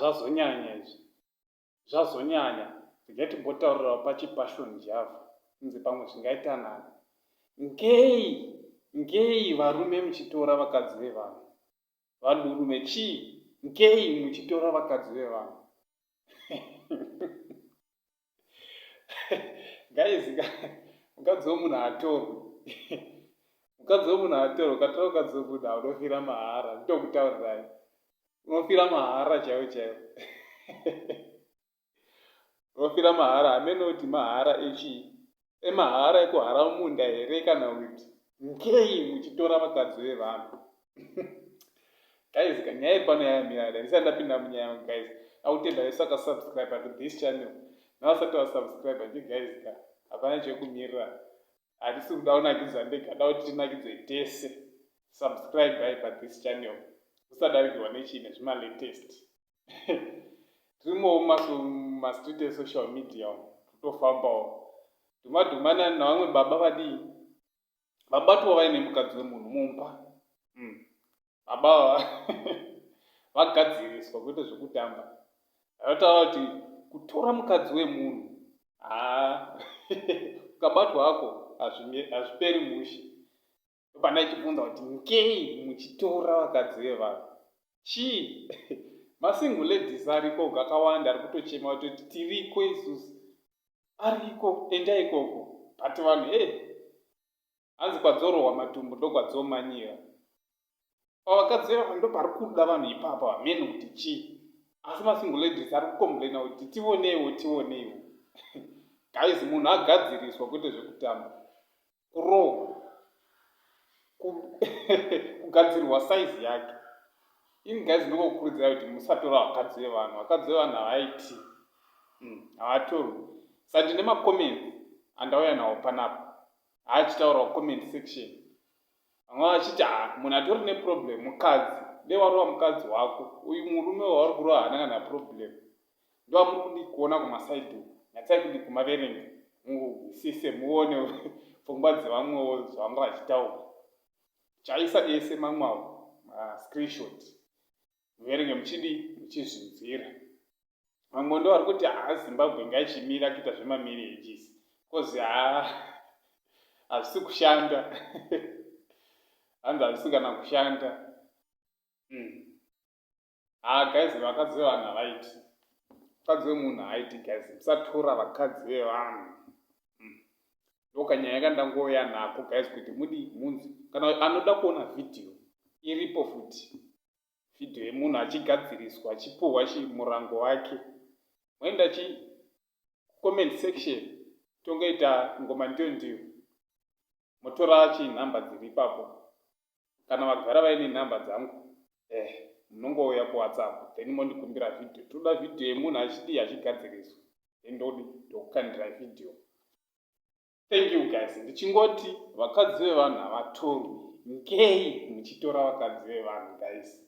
Zvazonyanya izvi. Zvazonyanya. Regai timbotaurirawo pachiPassion Java kunzi pamwe zvingaita nani. Ngei ngei varume muchitora vakadzi vevanhu? Vanhurume chii? Ngei muchitora vakadzi vevanhu? Guys, mukadzi wemunhu hatorwi. Mukadzi wemunhu hatorwi, ukatora mukadzi wemunhu haunofira mahara, ndokutaurirai. Unofira mahara chaiwo chaiwo. Unofira mahara, hameno kuti mahara echii. Emahara ekuhara mumunda here kana kuti ngei muchitora vakadzi vevanhu? Guys, kanyaya iri pano yayamira ndisati ndapinda munyaya guys. Akutenda vese vakasubscribe to this channel. Navasati vasubscribe nje guys ka hapana chekumirira. Hatisi kuda kunakidzwa ndega, da kuti tinakidzwe tese. Subscribe by pa this channel. Usadarikirwa nechii nezvima latest. Tirimowo mumastreet esocial media umu, totofambawo. Dhuma dhuma navamwe baba vadii? Vabatwa vaine mukadzi wemunhu mumba. Baba vagadziriswa kwete zvekutamba. Vanotaura kuti kutora mukadzi wemunhu haa ukabatwa hako hazviperi mushe. Ndopanda ichibvunza kuti ngei muchitora vakadzi vevanhu? Chii? Masingle ladies ariko uko akawanda ari kutochema kutoti tiriko isusu. Ariko, enda ikoko. But vanhu hey, hanzi kwadzorohwa matumbu ndokwadzomanyira. Pavakadzi vevanhu ndopari kuda vanhu ipapa hameno kuti chii. Asi masingle ladies ari kucomplaina kuti tioneiwo tioneiwo. Guys, munhu agadziriswa kwete zvekutamba. Kurohwa. Kugadzirwa size yake. Ini guys ndinokukurudzirai kuti musatora vakadzi vevanhu. Vakadzi vevanhu havaiti. Havatorwi. Saka ndine macomments andauya nawo panapa. Haachitaura comment section. Vamwe vachiti ha munhu atori neproblem mukadzi. Dei warova mukadzi wako. Uyu murume wauri kurova haana kana problem. Ndovamuri kudi kuona kumasaidhi uku. Nyatsai kudi kumaverenga. Muhwisise muone pfungwa dzevamwewo zvavanga vachitaura. Chaisa ese mamwe awo mascreenshot. Muverenge muchidi muchizvinzwira. Vamwe ndo vari kuti haa Zimbabwe ngaichimira kuita zvemamarriages cause haa hazvisi kushanda. Hanzi hazvisi kana kushanda. Haa guys vakadzi vevanhu havaiti. Mukadzi wemunhu haaiti guys. Musatora vakadzi vevanhu. Ndokanyaya kandangouya nako guys kuti mudi munzi kana anoda kuona video iripo futi. Video yemunhu achigadziriswa achipuhwa chimurango wake. Moenda chi comment section tongoita ngoma ndiyo ndiyo. Motora chi number dziri ipapo. Kana vagara vaine number dzangu eh munongouya kuWhatsApp then mondikumbira video. Toda video yemunhu achidii achigadziriswa. Then ndodi ndokukandira video. Thank you guys. Ndichingoti vakadzi vevanhu havatorwi. Ngei muchitora vakadzi vevanhu guys?